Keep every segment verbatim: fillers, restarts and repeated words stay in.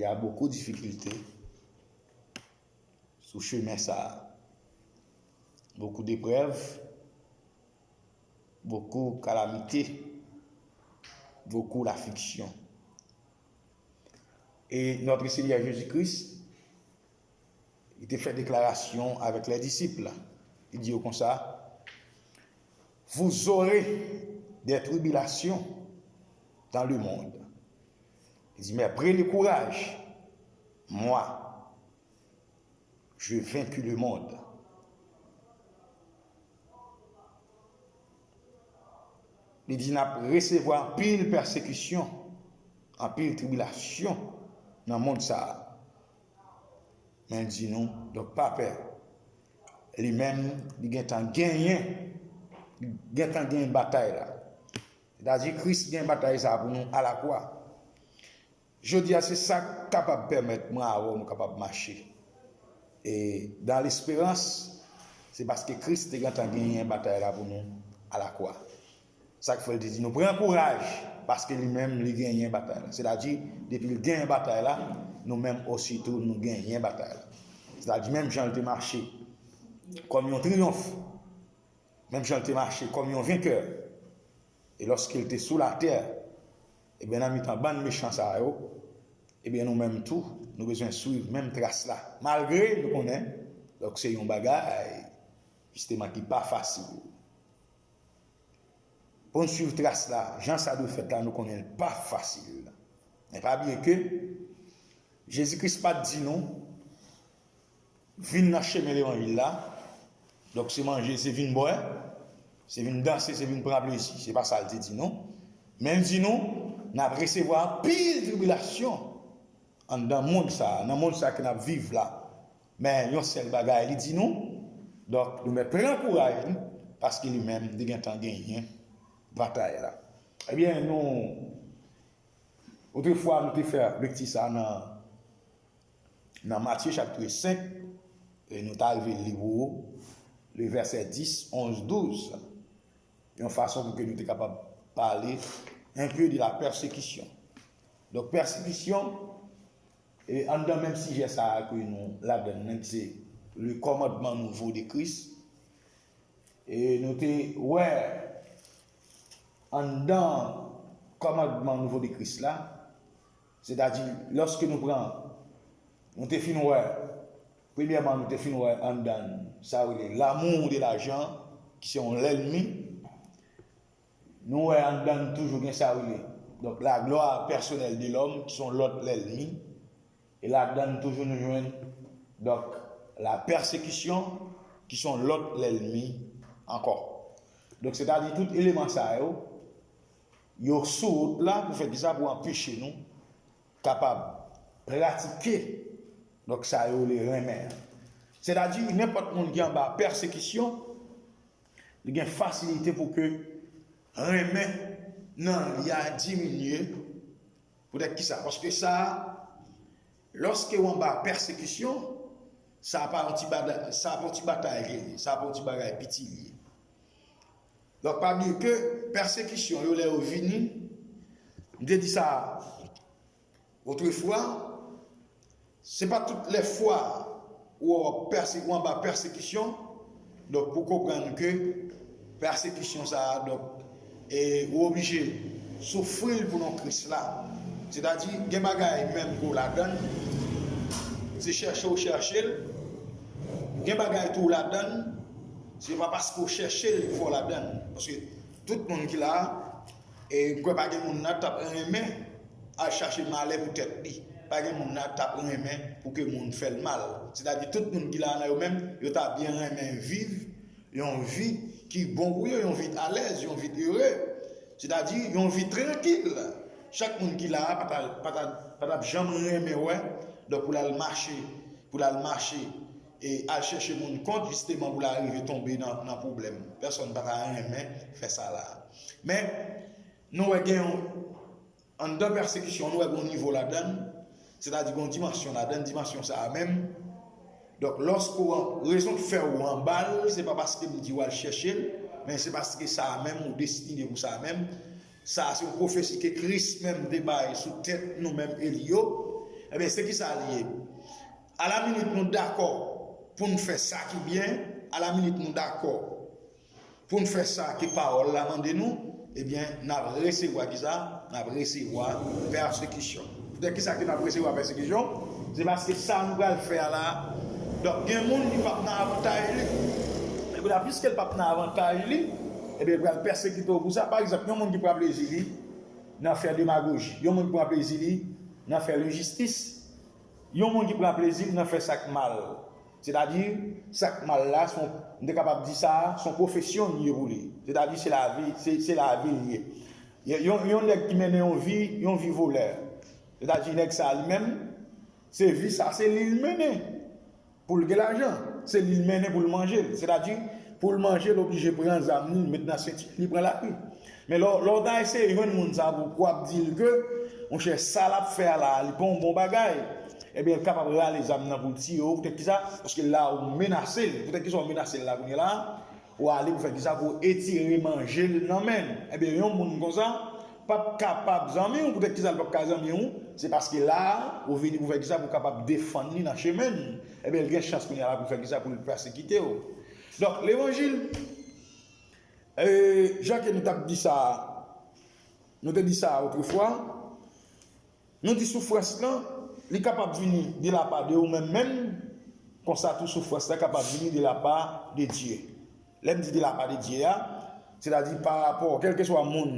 Il y a beaucoup de difficultés sur chemin ça. Beaucoup d'épreuves, beaucoup de calamités, beaucoup d'afflictions. Et notre Seigneur Jésus-Christ, li te fè deklarasyon avèk lè disip la. Li di yo konsa, vous aurez des tribulations dans le monde. Li di, mais prenez courage, moi, j'ai vaincu le monde. Li di n ap resevwa anpil pèsekisyon, anpil tribilasyon nan mond sa a. Men l di nou, donk pa pè. Li menm, li gentan genyen, li gentan genyen batay la. Sètadi Kris gen batay sa a pou nou alakwa. Jodi a, se sa k kapab pèmèt mwen avè w nou kapab mache. E dans l'espérance, se paske Kris te gentan genyen batay la pou nou alakwa. Sa k fè l te di nou pran kouraj, paske li menm li genyen batay la. Sètadi, depi l genyen batay la, nou menm ositou nou genyen batay la. Sètadi, menm jan l te mache kòm yon triyonf, menm jan l te mache kòm yon venkè, e lòske l te sou latè, ebyen, nan mitan bann mechan sa yo, ebyen, nou menm tou, nou bezwen swiv menm tras la. Malgre nou konnen, donk, se yon bagay, jisteman, ki pa fasil. Pou n swiv tras la, jan sa dwe fèt la, nou konnen l pa fasil. Men pa bliye ke Jezi Kris pa t di nou, vin nan chemen levanjil la, donk se manje, se vin bwè, se vin danse, se vin pran plezi. Se pa sa l te di nou. Men l di nou, n ap resevwa anpil tribilasyon anndan mond sa a, nan mond sa a ke n ap viv la. Men yon sèl bagay li di nou, donk nou mèt pran kouraj nou, paske li menm li gentan genyen batay la. Ebyen, nou, otrefwa, nou te fè lekti sa nan, nan Matye chapit senk, e nou ta rive li pou ou, le vèsè dis, onz, douz, yon fason pou ke nou te kapab pale un peu de la persécution. Donk, pèsekisyon, e anndan menm sijè sa a ke nou ladann nan, ki se le commandement nouveau de Christ, e nou te wè anndan commandement nouveau de Christ la, sètadi, lòske nou pran, nou te fin wè, premyèman, nou te fin wè anndan sa yo rele l'amour de l'argent, ki se yon lènmi. Nou wè anndan n toujou gen sa yo rele, donk, la gloire personnelle de l'homme, ki se yon lòt lènmi. E ladan n toujou nou jwenn, donk, la persécution, ki se yon lòt lènmi ankò. Donk, sètadi tout eleman sa yo, yo sou wout la pou fè kisa? Pou anpeche nou kapab pratike, donk, sa yo rele renmen an. Sètadi, nenpòt moun ki anba pèsekisyon, li gen fasilite pou ke renmen nan li a diminye. Poutèt kisa? Paske sa, lòske w anba pèsekisyon, sa pa yon ti bada-, sa pa yon ti batay li ye, sa pa yon ti bagay piti li ye. Donk, pa bliye ke pèsekisyon yo, lè yo vini, m te di sa otrefwa, se pa tout lè fwa ou w ap pèse-, ou anba pèsekisyon, donk, pou konprann ke pèsekisyon sa a, donk, e ou oblije soufri l pou non Kris la. Sètadi, gen bagay menm ke w ladan l, se chèche w chèche l. Gen bagay tou w ladan l, se pa paske w chèche l, fò w ladan l. Paske tout moun ki la a, e m kwè pa gen moun la t ap renmen al chache malè pou tèt li. Pa gen moun la t ap renmen pou ke moun fè l mal. Sètadi, tout moun ki la a nan yo menm, yo ta byen renmen viv yon vi ki bon pou yo, yon vi alèz, yon vi ere. Sètadi, yon vi trankil. Chak moun ki la a pa ta, pa ta, pa t ap janm renmen wè, donk, pou l al mache, pou l al mache, e al chèche moun kont, jisteman, pou l al rive tonbe nan, nan pwoblèm. Pèsonn pa ta renmen fè sa la a. Men, nou wè gen yon, anndan pèsekisyon, nou wè gen yon nivo ladan l, sètadi gen yon dimansyon ladan l, dimansyon sa a menm. Donk, lòske w an-, rezon k fè w anba l, se pa paske m di w al chèche l, men se paske sa a menm, ou destine pou sa a menm. Sa a se yon pwofesi ke Kris menm te bay sou tèt nou menm eli yo. Ebyen, se kisa li ye? Alaminit nou dakò pou n fè sa ki byen, alaminit nou dakò pou n fè sa ke pawòl la mande nou, ebyen, n ap resevwa kisa? N ap resevwa pèsekisyon. Poutèt kisa ke n ap resevwa pèsekisyon? Se paske sa nou pral fè a la, donk, gen moun ki p ap nan avantay li. Ebyen, piske l p ap nan avantay li, ebyen, l pral pèsekite w pou sa. Pa egzanp, yon moun ki pran plezi li nan fè demagoji, yon moun ki pran plezi li nan fè lenjistis, yon moun ki pran plezi l nan fè sa k mal. Sètadi, sa k mal la, se yon, m te kapab di sa, se yon pwofesyon li ye pou li. Sètadi, se lavi, se, se lavi li ye. Yon, yon nèg ki mennen yon vi, yon vi volè. Sètadi, nèg sa li menm, se vi sa, se li l mennen pou l gen lajan. Se li l mennen pou l manje l. Sètadi, pou l manje, l oblije pran zam li, l met nan senti, li pran lari. Men lè w, lè w ta eseye jwenn moun sa pou w ap di l ke, monchè, sa l ap fè a la, li pa yon bon bagay, ebyen, l kapab rale zam nan pou l tiye w. Poutèt kisa? Paske la, ou menase l. Poutèt kisa w menase l la kounye a la? Ou ale pou fè kisa? Pou w etire manje l nan men l. Ebyen, yon moun konsa p ap kapab zanmi w. Poutèt kisa l p ap ka zanmi w? Se paske la, ou vini pou fè kisa? Pou w kapab defann li nan chemen l. Ebyen, l gen chans kounye a la pou fè kisa? Pou l pèsekite w. Donk, levanjil, e, jan ke nou t ap di sa, nou te di sa otrefwa, nou di soufrans lan, li kapab vini de lapa de ou menm menm, konsa tou soufrans lan kapab vini de lapa de Dye. Lè m di de lapa de Dye a, sètadi pa rapò, kèlkeswa moun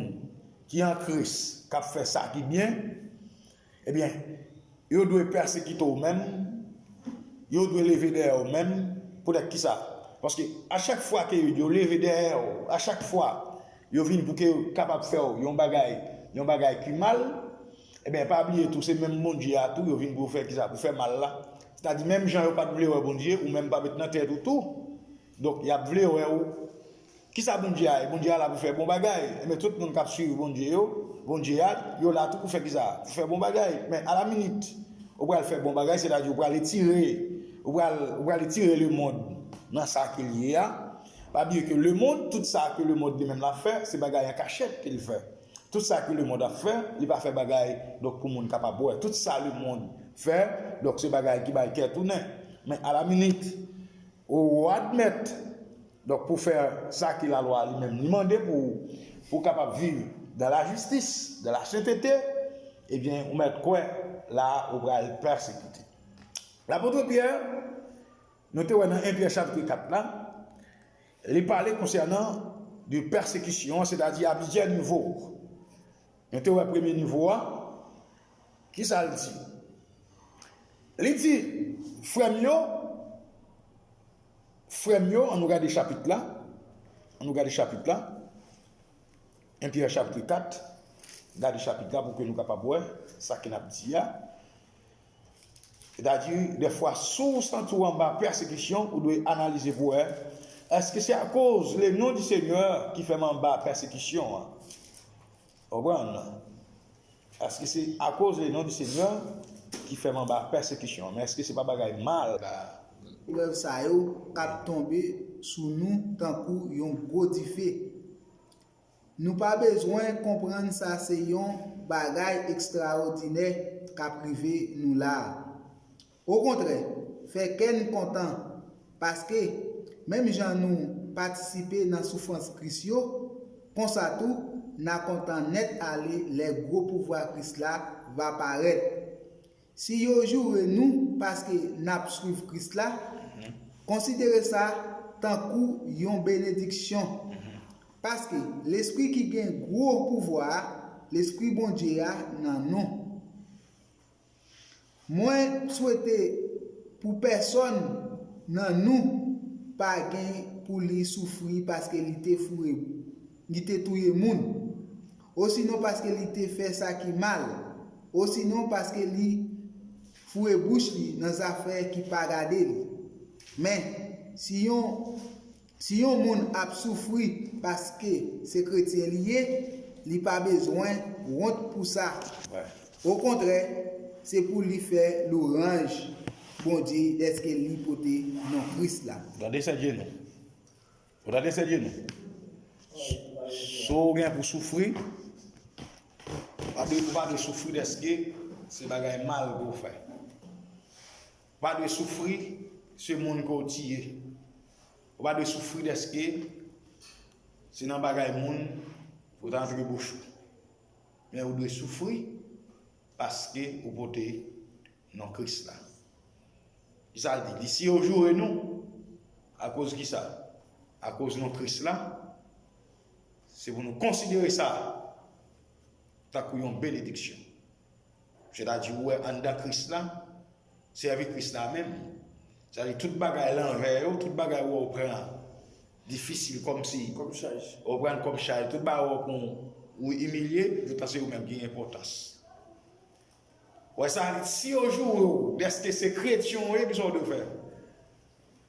ki an Kris, k ap fè sa ki byen, ebyen, yo dwe pèsekite w menm, yo dwe leve dèyè w menm, poutèt kisa? Paske a chak fwa ke yo leve dèyè w, a chak fwa yo vin pou ke yo kapab fè w yon bagay, yon bagay ki mal, ebyen, pa bliye tou, se menm Bondye a tou, yo vin pou yo fè kisa? Pou fè mal la. Sètadi, menm jan yo pa t vle wè Bondye, ou menm pa met nan tèt ou tou. Donk, y ap vle wè w. Kisa Bondye a ye? Bondye a la pou fè bon bagay. Ebyen, tout moun k ap swiv Bondye yo, Bondye a, yo la tou pou fè kisa? Pou fè bon bagay. Men, alaminit, ou pral fè bon bagay, sètadi ou pral etire, ou pral, ou pral etire lemonn nan sa ke l ye a. Pa bliye ke lemonn, tout sa ke lemonn li menm l ap fè, se bagay an kachèt ke l fè. Tout sa ke lemonn ap fè, li pa fè bagay, donk, pou moun kapab wè. Tout sa lemonn fè, donk, se bagay ki bay kè tounen. Men alaminit, ou admèt, donk, pou fè sa ke lalwa li menm li mande pou, pou w kapab viv dans la justice, dans la sainteté, ebyen, ou mèt kwè, la, ou pral pèsekite. Lapot Pyè, nou te wè nan en Pyè chapit kat la, li pale konsènan de pèsekisyon, sètadi a plizyè nivo. Nou te wè premye nivo a, kisa l di? Li di, frè m yo, frè m yo, an nou gade chapit la, an nou gade chapit la, en Pyè chapit kat, gade chapit la pou ke nou kapab wè sa ke n ap di a. Sètadi, dèfwa, si w santi w anba pèsekisyon, ou dwe analize pou wè, èske se akoz le non di Senyè ki fè m anba pèsekisyon an? Ou konprann? Èske se akoz le non di Senyè ki fè m anba pèsekisyon an? Men èske se pa bagay mal? Eprèv sa yo k ap tonbe sou nou tankou yon gwo dife. Nou pa bezwen konprann sa se yon bagay ekstraòdinè k ap rive nou la a. Okontrè, fè kè n kontan, paske, menm jan nou patisipe nan soufrans Kris yo, konsa tou, n a kontan nèt ale lè gwo pouvwa Kris la va parèt. Si yo joure nou paske n ap swiv Kris la, konsidere sa tankou yon benediksyon. Paske Lespri ki gen gwo pouvwa a, Lespri Bondye a nan nou. Mwen swete pou pèsonn nan nou pa gen pou li soufri paske li te foure, li te touye moun, osinon paske li te fè sa ki mal, osinon paske li foure bouch li nan zafè ki pa gade li. Men, si yon Si yon moun ap soufri paske se kretyen li ye, li pa bezwen wont pou sa. Okontrè, se pou li fè lwanj Bondye dèske li pote non Kris la. Gade sèt je nou. Ou tande sèt je nou. Si w gen pou soufri, pa dwe, ou pa dwe soufri dèske Se bagay mal ke w fè. Ou pa dwe soufri se moun ke w tiye. Ou pa dwe soufri dèske se nan bagay moun ou ta antre bouch ou. Men ou dwe soufri paske ou pote non Kris la. Kisa l di? Li, si yo joure nou, akoz kisa? Akoz non Kris la, se pou nou konsidere sa tankou yon benediksyon. Sètadi, ou wè anndan Kris la, sèvi Kris la menm. Sètadi, tout bagay lanvè yo, tout bagay ou wè ou pran difisil kòmsi, kòm chaj, ou pran kòm chaj, tout bagay ou wè ou, ou imilye, yo panse yo menm gen enpòtans. Wè sa, si yo joure w, dèske se kretyen w ye, kisa w dwe fè?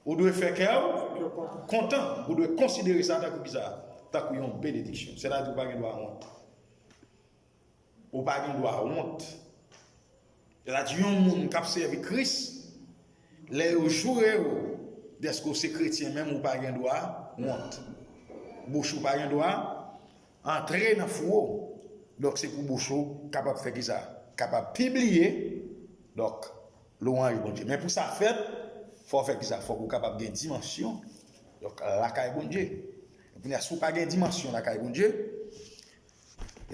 Ou dwe fè kè w kontan. Ou dwe konsidere sa tankou kisa? Tankou yon benediksyon. Sètadi, ou pa gen dwa wont. Ou pa gen dwa wont. Sètadi, yon moun k ap sèvi Kris, lè yo joure w dèske w se kretyen menm, ou pa gen dwa wont. Bouch ou pa gen dwa antre nan fou w. Donk, se pou bouch ou kapab fè kisa? Kapab pibliye, donk, lwanj Bondye. Men pou sa fèt, fò w fè kisa? Fòk ou kapab gen dimansyon, donk, lakay Bondye. Kounye a, si w pa gen dimansyon lakay Bondye,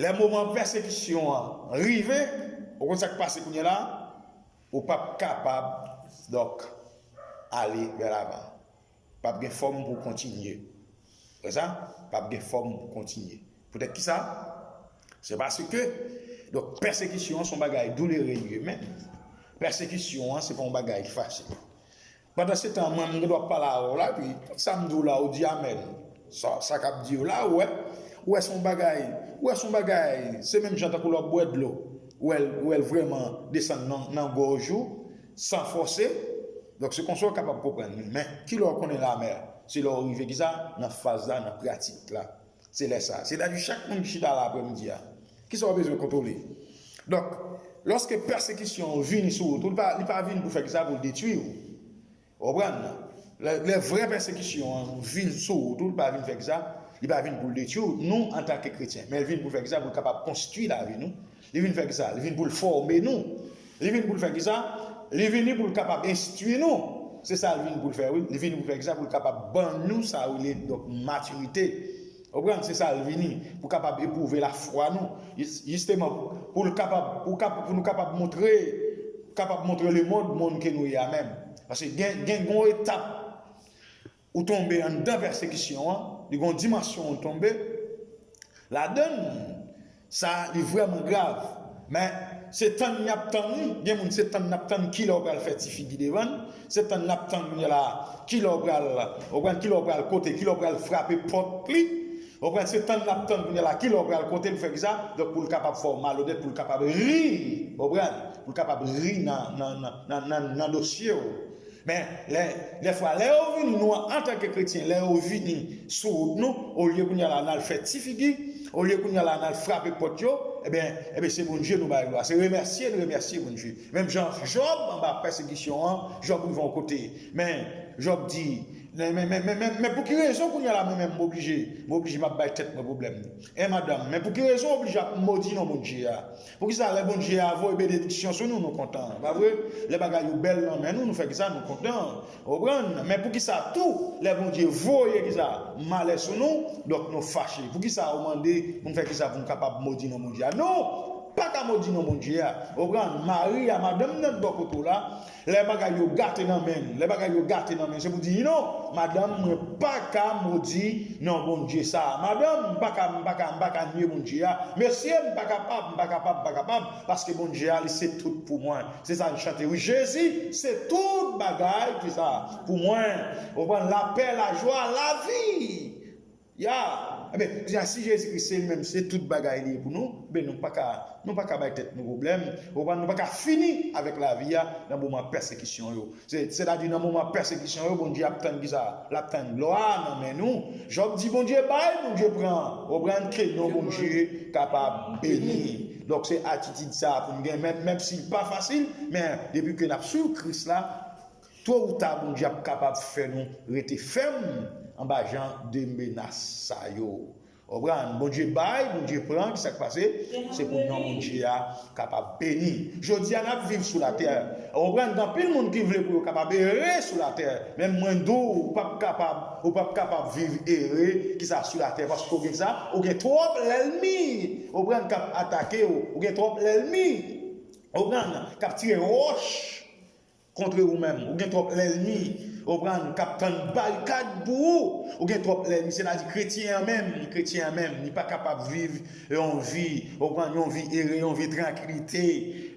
lè moman pèsekisyon an rive, ou konn sa k pase kounye a la, ou p ap kapab, donk, ale vè lavan. P ap gen fòm pou w kontinye. Wè sa? P ap gen fòm pou w kontinye. Poutèt kisa? Se paske, donk, pèsekisyon an se yon bagay doulere li ye menm. Pèsekisyon an se pa yon bagay ki fasil. Pandansetan, mwen, m gen dwa pale avè w la, epi sa m di w la, ou di amèn. Sa, sa k ap di w la, ou wè, ou wè se yon bagay, ou wè se yon bagay, se menm jan tankou lè w ap bwè dlo, ou wè l, ou wè l vrèman desann nan, nan gòj ou, san fòse. Donk, se konsa w kapab konprann li. Men, kilè w konnen lamè? Se lè w rive kisa? Nan faz la, nan pratik la. Se lè sa. Sètadi, chak moun ki chita la aprèmidi a, kisa w bezwen kontwole? Donk, lòske pèsekisyon an vini sou wout ou, li pa, li pa vin pou fè kisa? Pou l detwi w. Ou konprann? Lè, lè vrè pèsekisyon an vin sou wout ou, li pa vin fè kisa? Li pa vin pou l detwi w, nou, antanke kretyen. Men l vin pou l fè kisa? Pou l kapab konstwi lavi nou. Li vin fè kisa? Li vin pou l fòme nou. Li vin pou l fè kisa? Li vini pou l kapab enstwi nou. Se sa l vin pou l fè, wi. Li vini pou l fè kisa? Pou l kapab ban nou sa yo rele, donk, matirite. Ou konprann? Se sa l vini. Pou kapab epwouve lafwa nou. Jis-, jisteman, pou, pou l kapab, pou kap-, pou nou kapab montre, kapab montre lemonn, monn ke nou ye a menm. Paske gen, gen, gen yon etap ou tonbe anndan pèsekisyon an, li gen yon dimansyon ou tonbe ladann, sa, li vrèman grav. Men, se tann y ap tann, wi. Gen moun, se tann n ap tann kilè w pral fè ti figi devan l, se tann n ap tann kounye a la, kilè w pral, ou konprann, kilè w pral kote, kilè w pral frape pòt li. Ou konprann, se tann n ap tann kounye a la, kilè w pral kote l, fè kisa? Donk, pou l kapab fè w malonèt, pou l kapab ri, ou konprann, pou l kapab ri nan, nan, nan, nan, nan, nan dosye w. Men, lè, lè fwa, lè yo vin nou an, antanke kretyen, lè yo vini sou wout nou, olye kounye a la n al fè ti figi, olye kounye a la n al frape pòt yo, ebyen, ebyen, se Bondye nou bay glwa. Se remèsye n remèsye Bondye. Menm jan Jòb anba pèsekisyon an, Jòb rive yon kote. Men, Jòb di, men, men, men, men, men, men pou ki rezon kounye a la mwen menm m oblije, m oblije m ap bay tèt mwen pwoblèm? En madanm, men pou ki rezon w oblije ap modi non Bondye a? Poukisa lè Bondye a voye benediksyon sou nou, nou kontan? Pa vre? Lè bagay yo bèl nan men nou, nou fè kisa? Nou kontan. Ou konprann? Men poukisa tou, lè Bondye voye kisa? Malè sou nou, donk nou fache. Poukisa ou mande pou n fè kisa? Pou n kapab modi non Bondye a? Non! Pa ka modi non Bondye a. Ou konprann? Mari a, madanm nan bò kote w la, lè bagay yo gate nan men l, lè bagay yo gate nan men l, se pou di, non, madanm, mwen pa ka modi non Bondye sa a. Madanm, m pa ka, m pa ka, m pa ka nye Bondye a. Mesye, m pa kapab, m pa kapab, m pa kapab, paske Bondye a, li se tout pou mwen. Se sa n chante, wi, Jezi, se tout bagay, ki sa, pou mwen. Ou konprann? Lapè, lajwa, lavi. Ya! Ebyen, kounye a, si Jezi Kris se li menm, se tout bagay li ye pou nou, ben nou pa ka, nou pa ka bay tèt nou pwoblèm, ou konprann, nou pa ka fini avèk lavi a nan moman pèsekisyon yo. Se, sètadi nan moman pèsekisyon yo, Bondye ap tann kisa? L ap tann glwa nan men nou. Jòb di, Bondye bay, Bondye pran, ou konprann, ke non Bondye kapab beni. Donk, se atitid sa a pou n gen, menm, menm si l pa fasil, men depi ke n ap swiv Kris la, to ou ta, Bondye ap kapab fè nou rete fèm anba jan de menas sa yo. Konprann? Bondye bay, Bondye pran, ki sa k pase? Se pou non Bondye a kapab beni. Jodi a, n ap viv sou latè. Konprann? Gen anpil moun ki vle pou yo kapab ere sou latè. Men mwen di w, ou p ap kapab, ou p ap kapab viv ere, ki sa, sou latè, paske ou gen sa, ou gen twòp lènmi, konprann, k ap atake w, ou gen twòp lènmi, konprann, k ap tire wòch kontre ou menm. Ou gen twòp lènmi, konprann, k ap tann barikad pou ou. Ou gen twòp lènmi, sètadi kretyen an menm, kretyen an menm, li pa kapab viv yon vi, konprann, yon vi ere, yon vi trankilite.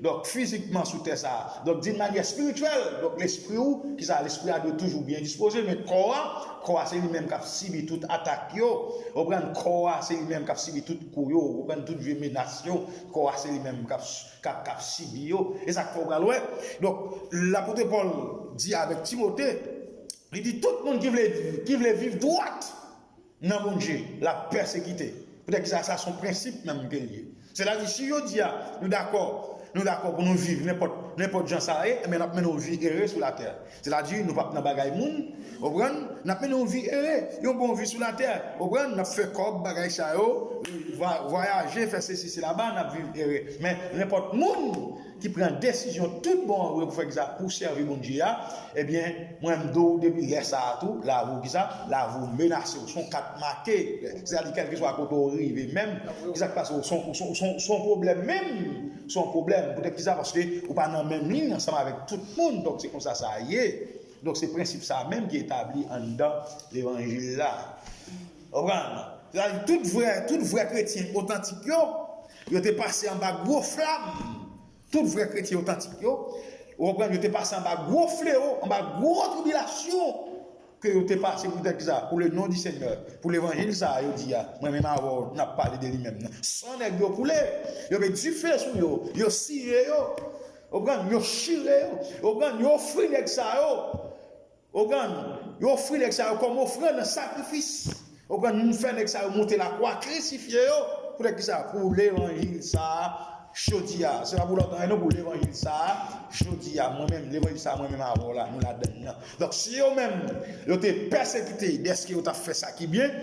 Donk, fizikman sou tè sa a. Donk, d'une manière spirituelle, donk, lespri ou, ki sa, lespri a dwe toujou byen dispoze, men kò a, kò a se li menm k ap sibi tout atak yo, konprann, kò a se li menm k ap sibi tout kou yo, konprann, tout vye menas yo, kò a se li menm k ap k ap, k ap sibi yo. E sa k fè w pral wè. Donk, lapot Pòl di avèk Timote, li di tout moun ki vle, ki vle viv dwat nan Bondye, l ap pèsekite. Poutèt ki sa, sa se yon prensip menm ke l ye. Sètadi, si jodi a, nou dakò, nou dakò pou nou viv nenpòt, nenpòt jan sa ye, men n ap mennen yon vi ere sou latè. Sètadi, nou p ap nan bagay moun, konprann? N ap mennen yon vi ere, yon bon vi sou latè, konprann? N ap fè kòb, bagay sa yo, vwa-, vwayaje, fè sesi, sela, n ap viv ere. Men nenpòt moun ki pran desizyon tout bon vre pou fè kisa, pou sèvi Bondye a, ebyen, mwen m di w depi lè sa a tou, lavi w kisa, lavi w menase, w se yon kat make. Sètadi, kèlkeswa kote w rive menm, kisa k pase, w se yon, w se yon, w se yon, w se yon pwoblèm menm, w se yon pwoblèm. Poutèt kisa? Paske ou pa nan menm liy ansanm avèk tout moun, donk se konsa sa ye. Donk, se prensip sa a menm ki etabli anndan levanjil la. Konprann? Sètadi, tout vrè, tout vrè kretyen otantik yo, yo te pase anba gwo flam. Tout vrè kretyen otantik yo, ou konprann, yo te pase anba gwo fleo, anba gwo tribilasyon ke yo te pase poutèt kisa? Pour le nom du Seigneur, pou levanjil sa a, yo di a, mwen menm avè w, n ap pale de li menm nan. San nèg yo koule, yo met dife sou yo, yo siye yo. Ou konprann? Yo chire yo. Ou konprann? Yo ofri nèg sa yo. Ou konprann? Yo ofri nèg sa yo kòm ofrann, sakrifis. Ou konprann? Nou fè nèg sa yo monte lakwa, krisifye yo. Poutèt kisa? Pou levanjil sa a, jodi a. Se pa pou lòt anyen non, pou levanjil sa a, jodi a. Mwen menm, levanjil sa a, mwen menm avè w la, nou ladann nan. Donk, si yo menm, yo te pèsekite dèske yo t ap fè sa ki byen,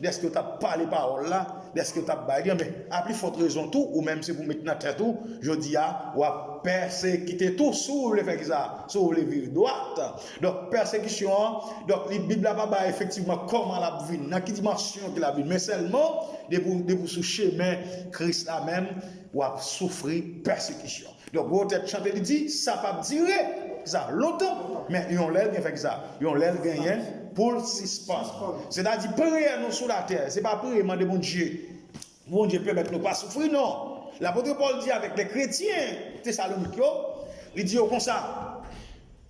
dèske yo t ap pale pawòl la, dèske yo t ap bay li, men a pli fòt rezon tou, ou menm se pou met nan tèt ou, jodi a, w ap pèsekite tou si w vle fè kisa, si w vle viv dwat. Donk, pèsekisyon an, donk, li, Bib la pa bay efektivman kòman l ap vin, nan ki dimansyon ke l ap vin, men sèlman, depi w, depi w sou chemen Kris la menm, w ap soufri pèsekisyon. Donk, gwo tèt chante, li di, sa p ap dire, sa, lontan. Men yon lè l gen fè kisa? Yon lè l genyen pou l sispann. Sètadi, priyè nou sou latè, se pa priye mande Bondye, Bondye pèmèt nou pa soufri, non. Lapot Pòl di avèk lè kretyen Tesalonik yo, li di yo konsa,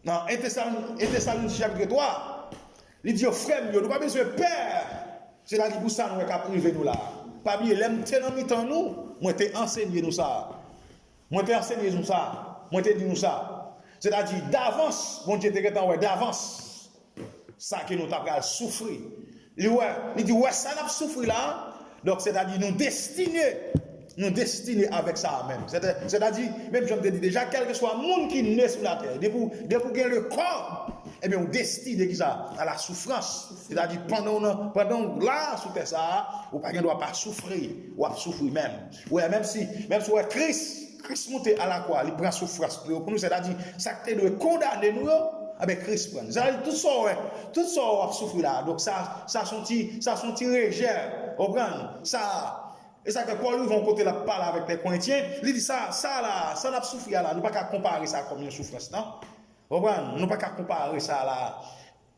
nan en Tesalon-, en Tesalonisyen chapit twa, li di yo, frè m yo, nou pa bezwen pè. Sètadi pou sa nou wè k ap rive nou la. Pa bliye, lè m te nan mitan nou, mwen te ansenye nou sa. Mwen te ansenye nou sa, mwen te di nou sa. Sètadi, davans, Bondye te gentan wè davans sa ke nou ta pral soufri. Li wè, li di, wè sa n ap soufri la, donk, sètadi, nou destine, nou destine avèk sa a menm. Sètadi, menm jan m te di deja, kèlkeswa moun ki ne sou latè, depi w, depi w gen le kò, ebyen, ou destine kisa? A la soufrans. Sètadi, pandan w nan, pandan w la sou tè sa a, ou pa gen dwa pa soufri, w ap soufri menm. Ou wè, menm si, menm si w wè Kris, Kris moute alakwa, li pran soufrans nou yo pou nou, sètadi sa k te dwe kondane nou yo, enben Kris pran l. Sètadi tout sa w wè, tout sa w ap soufri la, donk sa, sa se yon ti, sa se yon ti lejè, w konprann? Sa, e sa ke Pòl rive yon kote l ap pale avèk lè Korentyen, li di sa, sa la, sa n ap soufri a la, nou pa ka konpare sa kòm yon soufrans, non. W konprann? Nou pa ka konpare sa la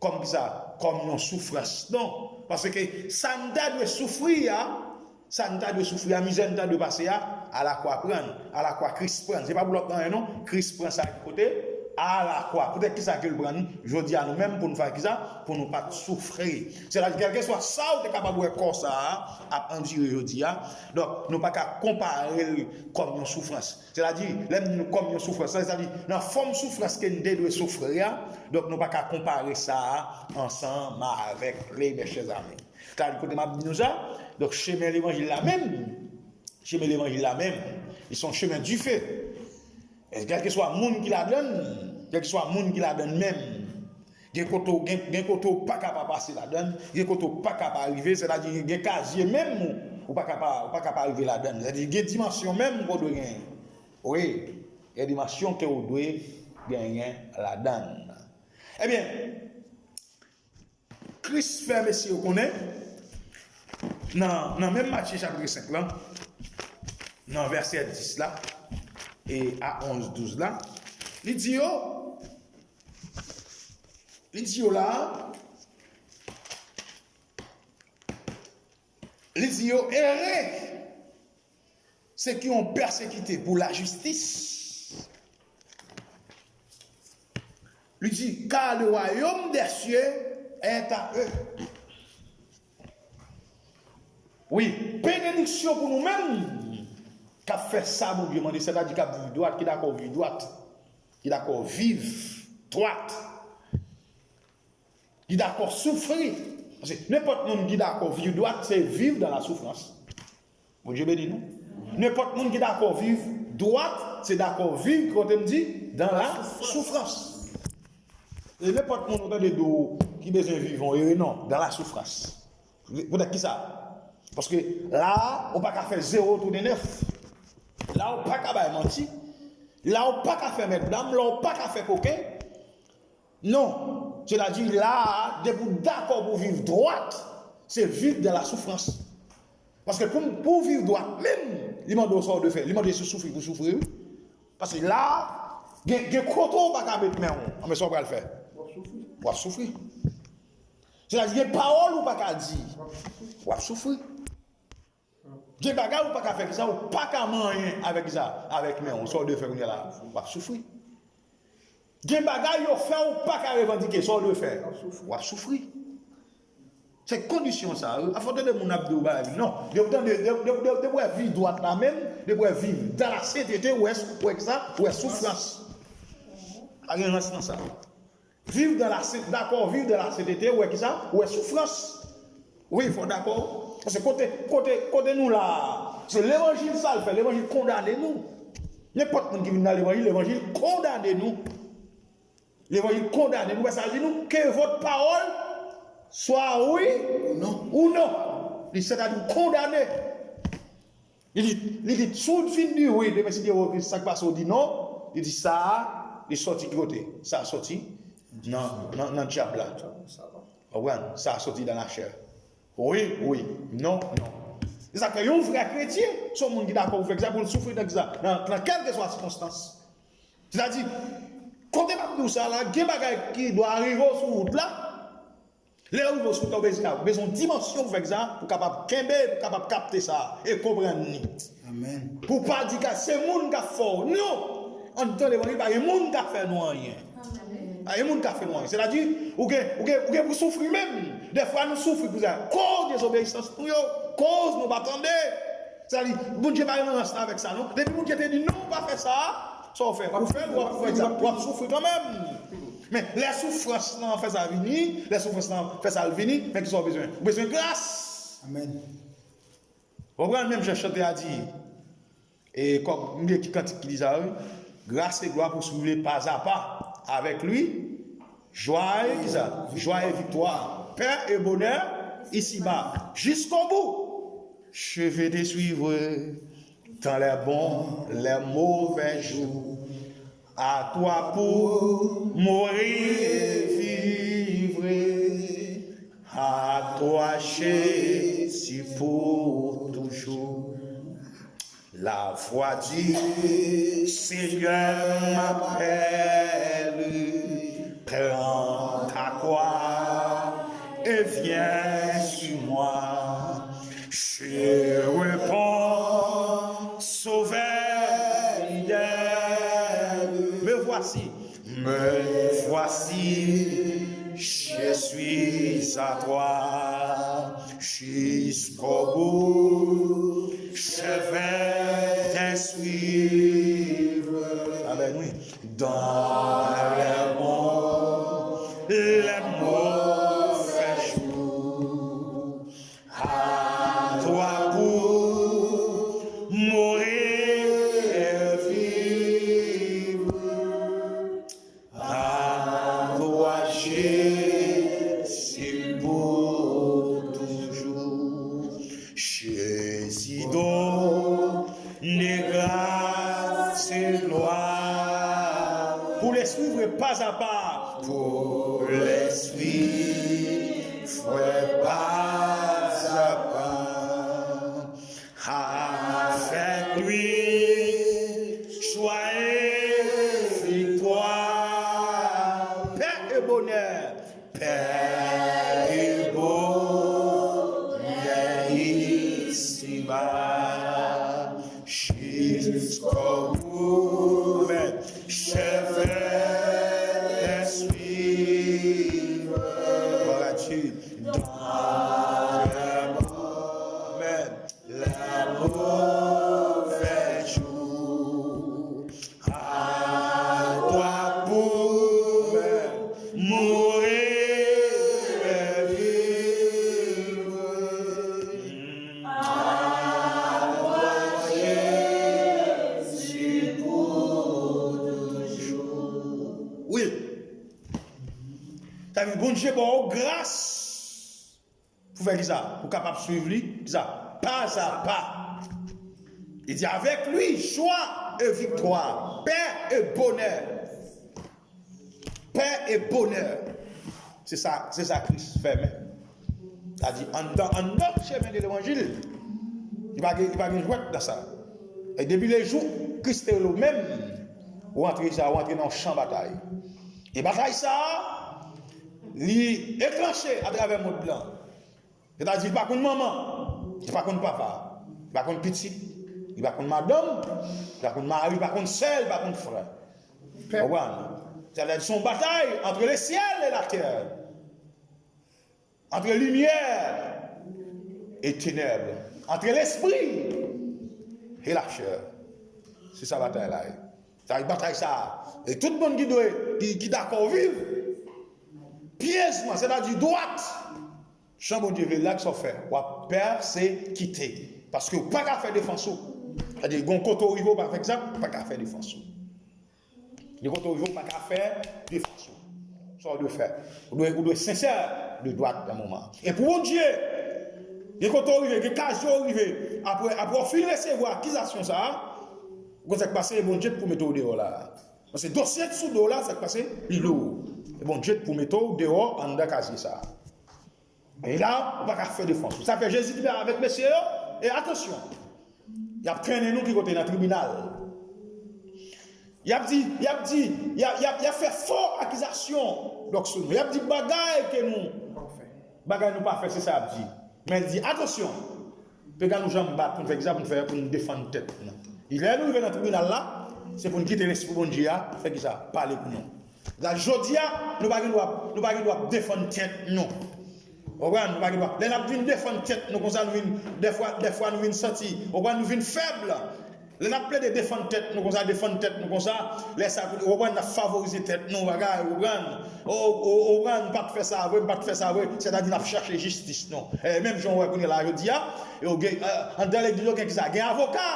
kòm kisa? Kòm yon soufrans. Non. Paske sa n ta dwe soufri a, sa n ta dwe soufri a, mizè n ta dwe pase a, alakwa pran l, alakwa Kris pran l. Se pa pou lòt anyen non, Kris pran sa ki kote? Alakwa. Poutèt kisa ke l pran l? Jodi a nou menm pou nou fè kisa? Pou nou pa t soufri. Sètadi kèlkeswa sa ou te kapab wè kò sa a ap andire jodi a, donk nou pa ka konpare l kòm yon soufrans. Sètadi, lè m di nou kòm yon soufrans, sètadi nan fòm soufrans ke n te dwe soufri a, donk nou pa ka konpare sa a ansanm avèk li, mes chers amis. Sètadi, kote m ap di nou sa, donk chemen levanjil la menm, chemen levanjil la menm, li se yon chemen dife. E kèlkeswa moun ki ladann, kèlkeswa moun ki ladann menm, Gen kote w, gen, gen kote w pa ka pa pase ladan l, gen kote w pa ka pa rive, sètadi gen kazye menm ou, ou pa ka pa, ou pa ka pa rive ladan l. Sètadi gen dimansyon menm ke w dwe genyen. Wi, gen dimansyon ke w dwe genyen ladan l. Ebyen, Kris fè mesye yo konnen, nan, nan menm Matye chapit senk lan, nan vèsè dis la, e a onz, douz la, li di yo, li di yo la, li di yo, ere, ceux qui ont persécuté pour la justice. Li di, car le royaume des cieux est à eux. Wi, benediksyon pou nou menm k ap fè sa Bondye mande, sètadi k ap viv dwat, ki dakò viv dwat, ki dakò viv dwat, ki dakò soufri. Paske nenpòt moun ki dakò viv dwat, se viv dans la souffrance. Bondye beni nou. Nenpòt moun ki dakò viv dwat, se dakò viv, kote m di, dans la souffrance. E nenpòt moun ou tande di w ki bezwen viv yon ere, non, dans la souffrance. Poutèt ki sa? Paske la a, ou pa ka fè zewo tounen nèf. La a, ou pa ka bay manti. La a, ou pa ka fè mètdam. La a, ou pa ka fè koken. Non. Sètadi, la a, depi w dakò pou w viv dwat, se viv dans la souffrance. Paske pou, pou w viv dwat menm, li mande w sa w dwe fè. Li mande w si w soufri pou w soufri, wi. Paske la a, gen, gen kote w pa ka met men w. Anben sa w pral fè? W ap soufri. W ap soufri. Sètadi, gen pawòl ou pa ka di. W ap soufri. Gen bagay ou pa ka fè, kisa, ou pa ka manyen avèk kisa, avèk men w, sa w dwe fè kounye a la, w ap soufri. Gen bagay yo fè ou pa ka revandike, sa w dwe fè, w ap soufri. Se kondisyon sa, wi. Afò tande moun ap di w bagay, non. Depi w tande, depi, depi, depi, depi w wè viv dwat la menm, depi w wè viv dans la sainteté, w wè, w wè kisa, w wè soufrans. Pa gen rans nan sa. Viv dans la saint-, dakò, viv dans la sainteté, ou wè kisa? Ou wè soufrans. Wi, fò dakò. Paske kote, kote, kote nou la a, se levanjil sa l fè, levanjil kondane nou. Nenpòt moun ki vin nan levanjil, levanjil kondane nou. Levanjil kondane nou, paske sa di nou, que votre parole soit oui ou non. Li sètadi kondane. Li di, li di, si w fin di wi, demen si Dye vle, sa k pase w di non, li di sa a, li sòti ki kote? Sa a sòti nan, nan, nan dyab la. Ou konprann? Sa a sòti dans la chair. Wi, wi. Non, non. Se sa k fè yon vrè kretyen, se yon moun ki dakò pou fè kisa, pou l soufri nan kisa, nan, nan kèlkeswa sikonstans. Sètadi, kote m ap di w sa la, gen bagay ki dwe rive w sou wout la, lè w rive sou wout la, ou bezwen, ou bezwen yon dimansyon pou fè sa, pou w kapab kenbe, pou w kapab kapte sa, e konprann li. Amèn. Pou w pa di ke se moun k ap fè w. Non! Anndan levanjil, pa gen moun k ap fè nou anyen. Amèn. Pa gen moun k ap fè nou anyen. Sètadi, ou gen, ou gen, ou gen pou soufri menm. Dèfwa, nou soufri pou sa. Koz dezobeyisans nou yo, koz nou pa tande. Sètadi, Bondye pa gen rans avèk sa, non. Depi Bondye te di, non, pa fè sa, sa w fè? Ou fè l, w ap fè sa. W ap soufri kanmenm. Men, lè soufrans lan fè sa vini, lè soufrans lan fè sa l vini, men kisa w bezwen? Ou bezwen gras. Amèn. Ou konprann? Menm jan chante a di, e kòm, m bliye ki kantik ki di sa, wi. Grâce et gloire poursuivent pas à pas avec lui. Joie et, kisa? Joie et victoire. Paix et bonheur ici-bas. Jusqu'au bout. Je vais te suivre dans les bons, les mauvais jours. À toi pour mourir et vivre. À toi, Jésus, pour toujours. La voix du Seigneur m'appelle, prends ta croix et viens sur moi. Je réponds, Sauveur fidèle, me voici, me voici, je suis à toi. Jusqu'au bout, je vais te suivre. Amèn, wi. Dans les bons, les mauvais jours. À toi pour mourir et vivre. À toi, Jésus. Pour les suivre pas à pas. Pour les suivre pas à pas. Avec lui, joie et victoire. Paix et bonheur. Paix et bonheur ici-bas, jusqu'au bout. Amen. Je vais te suivre. Gloire à Dieu. Dans le monde. Amen. Les mauvais jours, à toi pour mourir et vivre. À toi, Jésus, pour toujours. Wi. Sa vle di Bondye ba w gras pou fè kisa? Pou kapab swiv li, kisa? Pas à pas. Li di, avec lui, joie et victoire, paix et bonheur. Paix et bonheur. Se sa, se sa Kris fè menm. Sa di, anndan, anndan chemen de levanjil, li pa gen, li pa gen jwèt nan sa. E depi le jou Kris te rele w menm, ou antre sa, ou antre nan yon chan batay. E batay sa, li deklanche atravè mond lan. Sètadi, li pa konn manman, li pa konn papa, li pa konn pitit, li pa konn madanm, li pa konn mari, li pa konn sè, li pa konn frè. Konprann? Sètadi, se yon batay entre le ciel et la terre, entre lumière et ténèbres, entre l'esprit et la chair. Se sa batay la ye. Sa, batay sa, e tout moun ki dwe, ki, ki dakò viv pyezman, sètadi dwat, jan Bondye vle l la, kisa w fè? W ap pèsekite. Paske w pa ka fè defans ou. Sètadi, gon kote w rive, w pa fè egzak, w pa ka fè defans ou. Gon kote w rive, w pa ka fè defans ou. Sa w dwe fè? Ou dwe, ou dwe sensè, de dwat nan moman. E pou Bondye, gen kote w rive, gen kaz ou rive, apre, apre w fin resevwa akizasyon sa a, ou konn sa k pase, e Bondye t pou mete w deyò la. Paske dosye t sou do w la, sa k pase, li lou. E Bondye t pou mete w deyò anndan kazye sa a. E la, ou pa ka fè defans ou. Sa fè Jezi di avèk mesye yo, e atansyon, y ap trennen nou ki kote? Nan tribinal. Y ap di, y ap di, y ap, y ap, y ap fè fo akizasyon, donk, sou nou. Y ap di bagay ke nou, bagay nou pa fè, se sa y ap di. Men l di, atansyon, pega nou janm bat pou n fè kisa, pou n fè, pou n defann tèt nou. E lè nou rive nan tribinal la, se pou n kite Lespri Bondye a fè kisa? Pale pou nou. Sa, jodi a, nou pa gen dwa, nou pa gen dwa defann tèt nou. Ou konprann? Nou pa gen dwa. Lè n ap vin defann tèt nou konsa, nou vin, dèfwa, dèfwa nou vin santi, ou konprann, nou vin fèb. Lè n ap plede defann tèt nou konsa, defann tèt nou konsa, lè sa, ou konprann, n ap favorize tèt nou, bagay, ou konprann? O, o, ou konprann, m pa t fè sa vre, m pa t fè sa vre, sètadi n ap chache jistis nou. E menm jan w wè kounye a la, jodi a, yo gen, e, anndan legliz yo gen kisa? Gen avoka.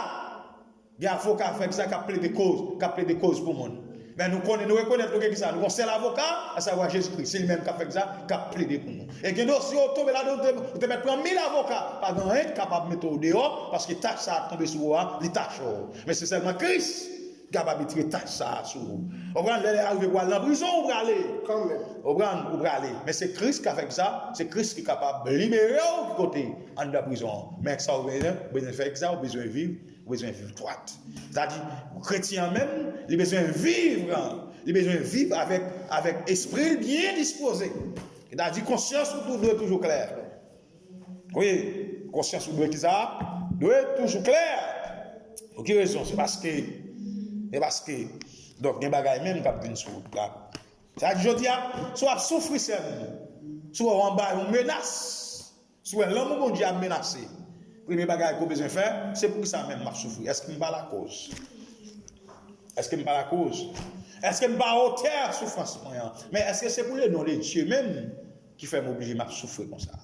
Gen avoka, frè, kisa k ap plede koz, k ap plede koz pou moun. Men nou konnen, nou rekonèt nou gen kisa? Nou gen yon sèl avoka, asavwa Jezi Kris. Se li menm k ap fè kisa? K ap plede pou nou. E gen dosye ou tonbe ladan, ou te, ou te mèt pran mil avoka, pa gen anyen ki kapab mete w deyò, paske tach sa a tonbe sou ou a, li tache w. Men se sèlman Kris ki kapab retire tach sa a sou ou. Ou konprann? Lè, lè a rive pou al nan prizon, ou prale. Kanmenm. Ou konprann? Ou prale. Men se Kris k ap fè kisa? Se Kris ki kapab libere w ki kote? Anndan prizon an. Men sa ou bezwen, ou bezwen fè kisa? Ou bezwen viv Ou bezwen viv dwat. Sètadi, kretyen an menm, li bezwen viv, li bezwen viv avèk, avèk espri l byen dispoze. Sètadi, konsyans ou tou dwe toujou klè. Wi, konsyans ou dwe kisa? Dwe toujou klè. Pou ki rezon? Se paske, se paske, donk, gen bagay menm k ap vin sou wout la. Sètadi, jodi a, si w ap soufri, sè m, si w anba yon menas, Si w wè lanmou Bondye a menase, premye bagay ke w bezwen fè, se poukisa menm m ap soufri? Èske m pa lakòz? Èske m pa lakòz? Èske m pa otè soufrans mwen an? Men èske se pou le non de Dye menm ki fè m oblije m ap soufri konsa?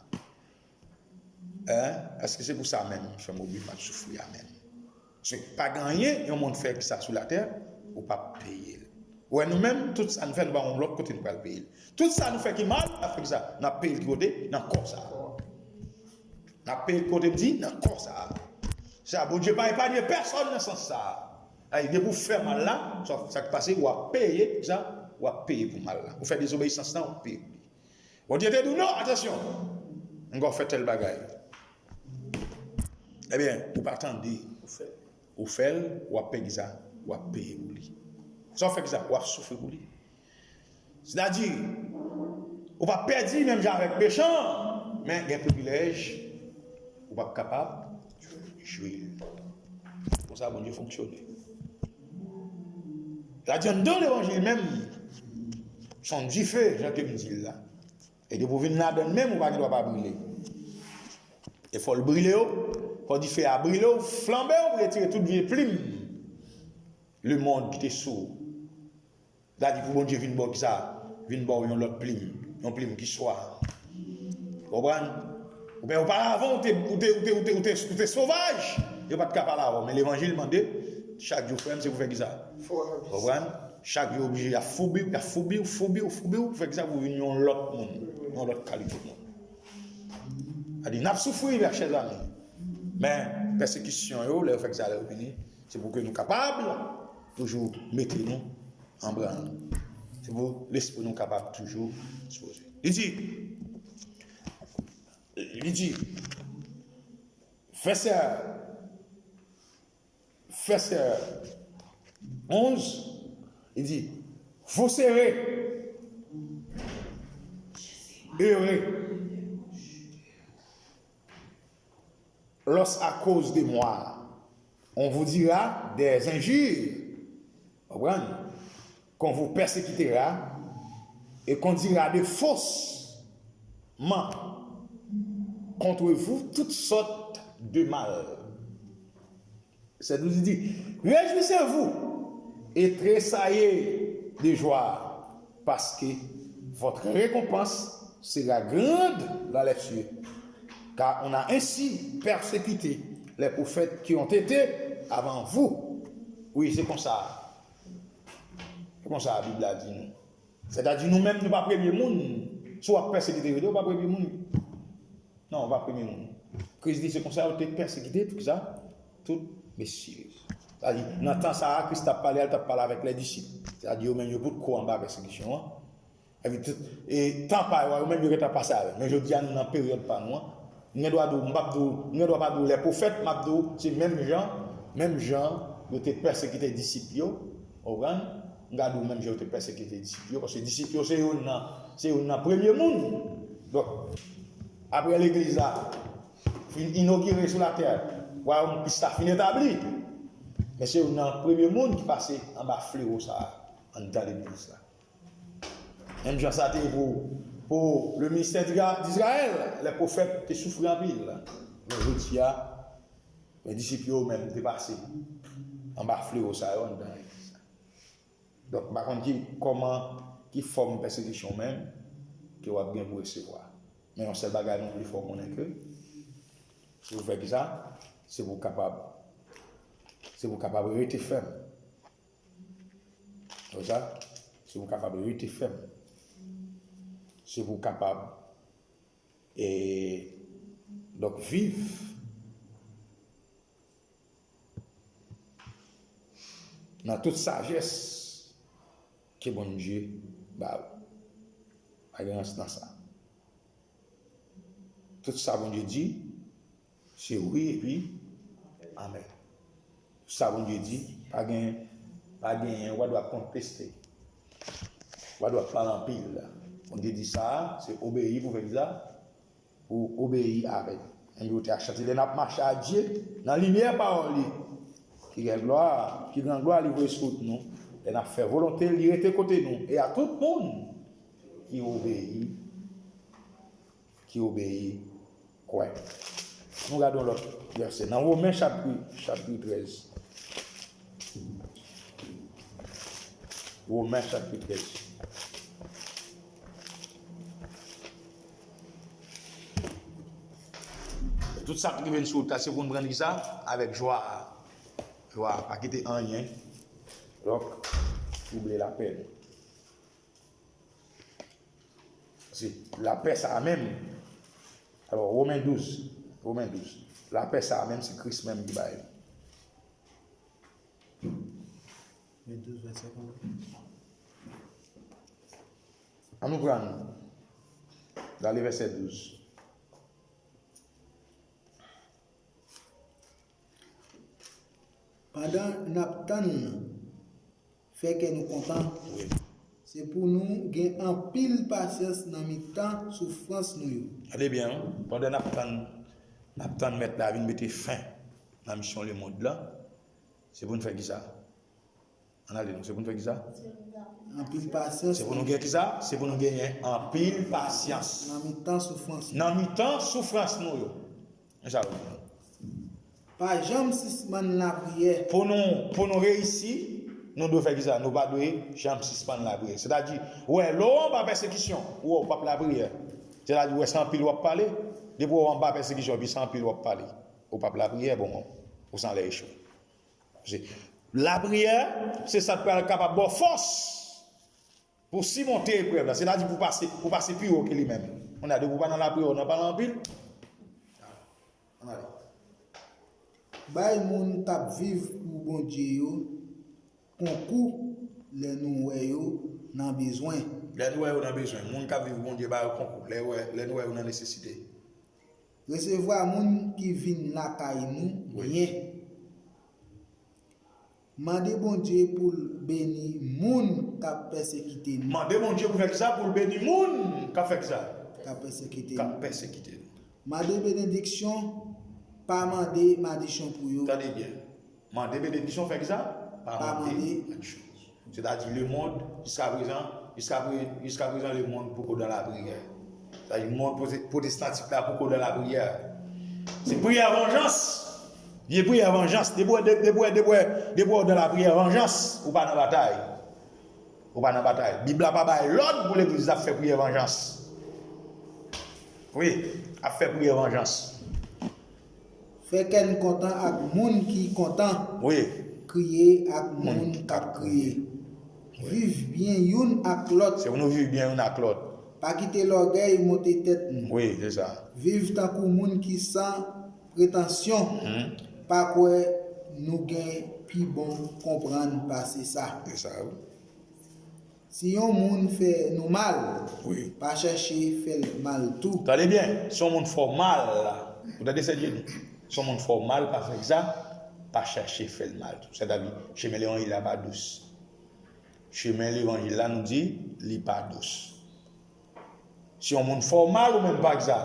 Hein? Èske se pou sa menm ki fè m oblije m ap soufri a menm? Se pa gen anyen yon moun fè ki sa sou latè, ou p ap peye l. Ou wè nou menm, tout sa nou fè, nou pa yon lòt kote nou pral peye l. Tout sa nou fè ki mal, n ap fè ki sa? N ap peye l ki kote? Nan kò sa a. N ap peye l ki kote m di? Nan kò sa a. Sa, Bondye pa epanye pèsòn nan sans sa a. Sa vle di, depi w fè mal la, sa, sa k pase, w ap peye, sa, w ap peye pou mal la. Ou fè dezobeyisans lan, w ap peye pou li. Bondye te di w, non, atansyon, m gen w fè tèl bagay. Ebyen, ou pa tande, ou fè l. Ou fè l, w ap peye sa, w ap peye pou li. Sa w fè ki sa, w ap soufri pou li. Sètadi, ou p ap pèdi menm jan avèk mechan, men gen privilèj, ou p ap kapab jwi l. Konsa Bondye fonksyone. Sètadi, anndan levanjil menm, se yon dife, jan ke m di l la. E depi w vin ladan l menm, ou pa gen dwa pa brile. E fò l brile w, fò dife a brile w, flanbe w, retire tout vye plim lemonn ki te sou ou. Sètadi pou Bondye vin ba w kisa? Vin ba w yon lòt plim, yon plim ki swa. Ou konprann? Oubyen oparavan, ou te, ou te, ou te, ou te, ou te, ou te sovaj, yo pa t ka pale avè w. Men levanjil mande, chak jou, frè m, se pou fè kisa? Ou konprann? Chak jou oblije, y ap foubi w, y ap foubi w, foubi w, foubi w, pou fè kisa? Pou w vin yon lòt moun, yon lòt kalite moun. Sètadi, n ap soufri, mes chers amis. Men, pèsekisyon yo, lè yo fè kisa, lè yo vini, se pou ke nou kapab toujou mete nou an branl. Se pou lespri nou kapab toujou dispoze. Li di, li di, vèsè, vèsè onz, li di, vous serez heureux lorsqu'à cause de moi, on vous dira des injures, konprann? Qu'on vous persécutera et qu'on dira de fausses contre vous toutes sortes de mal. Sètadi, réjouissez-vous et tressaillez de joie, parce que votre récompense sera grande dans les cieux. Car on a ainsi persécuté les prophètes qui ont été avant vous. Wi, se konsa. Se konsa Bib la di nou. Sètadi, nou menm, nou pa premye moun. Si w ap pèsekite yo, ou pa premye moun. Non, ou pa premye moun. Kris di, se konsa yo te pèsekite, tout kisa? Tout mesye. Sètadi, nan tan sa a, Kris t ap pale a, l t ap pale avèk lè disip. Sètadi, yo menm, yo potko anba pèsekisyon an. Epi tout, e tan pa yo a, yo menm yo gentan pase avè l. Men jodi a, nou nan peryòd pa nou an. M gen dwa di w, m p ap di w, m gen dwa pa di w lè pwofèt, m ap di w, se menm jan, menm jan yo te pèsekite disip yo, w konprann? M ka di w menm jan yo te pèsekite disip yo, paske disip yo se youn nan, se youn nan premye moun. Donk, apre legliz la fin inogire sou latè, wayòm Kris la fin etabli, men se youn nan premye moun ki pase anba flewo sa a, anndan legliz la. Menm jan sa te ye pou, pou le ministè d'Isra-, d'Izrayèl, lè pwofèt te soufri anpil. Men jodi a, men disip yo menm te pase anba flewo sa yo anndan legliz la. Donk, m pa konn ki, kòman, ki fòm pèsekisyon menm ke w ap gen pou resevwa. Men yon sèl bagay nou vle fè w konnen ke, se pou fè kisa? Se pou w kapab, se pou w kapab rete fèm. Konsa, se pou w kapab rete fèm. Se pou w kapab, e, donk, viv nan tout sajès ke Bondye ba ou. Pa gen rans nan sa. Tout sa Bondye di, se wi epi amèn. Tout sa Bondye di, pa gen, pa genyen, ou pa dwe ap konteste. Ou pa dwe ap pale anpil. Bondye di sa, se obeyi pou fè kisa? Pou obeyi avè l. Menm jan w te ap chante, lè n ap mache ak Dye nan limyè pawòl li, ki gen glwa, ki gen glwa li voye sou wout nou. Lè n ap fè volonte l, li rete kote nou. E a tout moun ki obeyi, ki obeyi, kwè. Nou gade yon lòt vèsè. Nan Women chapit, chapit trèz. Women chapit trèz. Tout sa k rive n sou wout la, se pou n pran kisa? Avèk jwa. Jwa, pa kite anyen, donk, twouble lapè nou. Se lapè sa a menm. Alò, Women douz, Women douz. Lapè sa a menm, se Kris menm ki bay li. Douz, vèsè konbyen? Ann nou pran. N ale vèsè douz. Pandan n ap tann nan, fè kè nou kontan. Wi. Se pou nou gen anpil pasyans nan mitan soufrans nou yo. Gade byen, wi. Pandan n ap tann, n ap tann Mèt la vin mete fen nan misyon lemonn lan, se pou n fè kisa? Ann ale non, se pou n fè kisa? Anpil pasyans. Se pou nou gen kisa? Se pou nou genyen anpil pasyans. Nan mitan soufrans. Nan mitan soufrans nou yo. Men sa yo di nou. Pa janm sispann lapriyè. Pou nou, pou nou reyisi, nou dwe fè kisa? Nou pa dwe janm sispann lapriyè. Sètadi, ou wè, lè w anba pèsekisyon, ou wè, ou p ap lapriyè. Sètadi, ou wè, se anpil w ap pale. Depi w anba pèsekisyon, epi se anpil w ap pale. Ou p ap lapriyè, bon, ou se anlè echwe. Paske lapriyè, se sa k pral kapab ba w fòs pou w simonte eprèv la. Sètadi pou w pase, pou w pase pi wo ke li menm. Kounye a, depi w pa nan lapriyè, w nan pale anpil. Ann ale. Bay moun k ap viv pou Bondye yo konkou lè nou wè yo nan bezwen. Lè nou wè yo nan bezwen. Moun k ap viv pou Bondye, ba yo konkou. Lè wè, lè nou wè yo nan nesesite. Resevwa moun ki vin lakay nou byen. Mande Bondye pou l beni moun k ap pèsekite nou. Mande Bondye pou fè kisa? Pou l beni moun k ap fè kisa? K ap pèsekite nou. K ap pèsekite nou. Mande benediksyon, pa mande madichon pou yo. Tande byen. Mande benediksyon, fè kisa? Pa mande madichon. Sètadi, lemonn, jiskaprezan, jiskaprezan, jiskaprezan, lemonn poko dan lapriyè. Sètadi, lemonn pwote-, pwotestantik la poko dan lapriyè. Se priyè vanjans. Vye priyè vanjans. Depi w, de-, depi w, depi w, depi w dan lapriyè vanjans, ou pa nan batay. Ou pa nan batay. Bib la pa bay lòd pou legliz la fè priyè vanjans. Wi, ap fè priyè vanjans. Fè kè n kontan ak moun ki kontan. Wi. Kriye ak moun k ap kriye. Wi. Viv byen youn ak lòt. Se pou nou viv byen youn ak lòt. Pa kite lògèy monte tèt nou. Wi, se sa. Viv tankou moun ki san pretansyon. Mhm. Pa kwè nou gen pi bon konprann pase sa. Se sa, wi. Si yon moun fè nou mal, wi, pa chèche fè l mal tou. Tande byen, si yon moun fè w mal, ou tande sètadi, si yon moun fè w mal, pa fè sa, pa chèche fè l mal tou. Sètadi, chemen levanjil la pa dous. Chemen levanjil la, nou di, li pa dous. Si yon moun fè w mal, ou menm pa fè sa.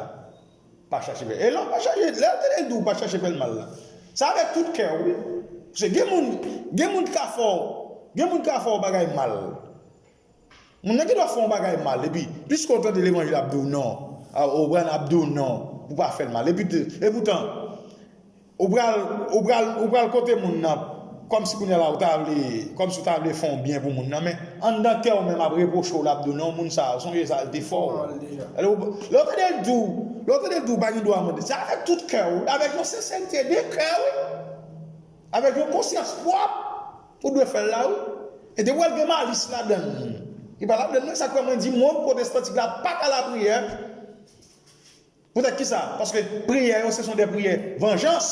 Pa chache fè. E lè w pa chache, lè w tande l di w pa chache fè l mal la, se avèk tout kè w, wi. Paske gen moun, gen moun ki ka fè w, gen moun ki ka fè w bagay mal. Moun nan gendwa fè w bagay mal, epi, piske w tande levanjil ap di w non, a, Obran ap di w non, pou w pa fè l mal. Epi, epoutan, ou pral, ou pral, ou pral kote moun nan, kòmsi kounye a la, ou ta vle, kòmsi ou ta vle fè yon byen pou moun nan, men anndan kè w menm ap repwoche w, l ap di w, "Non, moun sa a, sonje sa l te fè w." Alò, lè w tande l di w, lè w tande l di w, pa gen dwa mande. Se avèk tout kè w, avèk yon sensète de kè, wi. Avèk yon konsyans pwòp, ou dwe fè l la, wi. E depi w wè l gen malis ladan l, li pa ladan l, non, sa k fè mwen di, moun pwotestantik la pa ka lapriyè. Poutèt kisa? Paske priyè yo, se son de priyè vanjans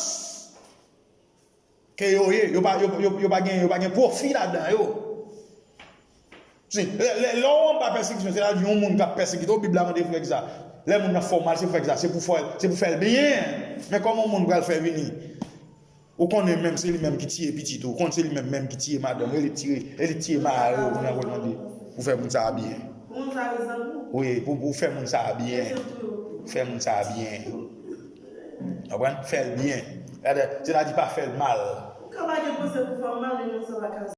ke yo ye. Yo pa, yo, yo, yo pa gen, yo pa gen pwofi ladan yo. Si, lè, lè, lè w anba pèsekisyon, sètadi yon moun k ap pèsekite w, Bib la mande pou fè kisa? Lè moun nan fè w mal, se pou fè kisa? Se pou fè, se pou fè l byen. Men kòman yon moun pral fè vini? Ou konnen menm se li menm ki tiye pitit ou, ou konn se li menm menm ki tiye madanm, e li tiye, e li tiye mari ou, kounye a pou l mande pou fè moun sa a byen. Pou moun sa a rezon pou? Wi, pou, pou fè moun sa a byen. Fè moun sa a byen. Konprann? Fè l byen. Sètadi, sètadi pa fè l mal. Ou ka pa gen panse pou fè w mal, men moun sa pa ka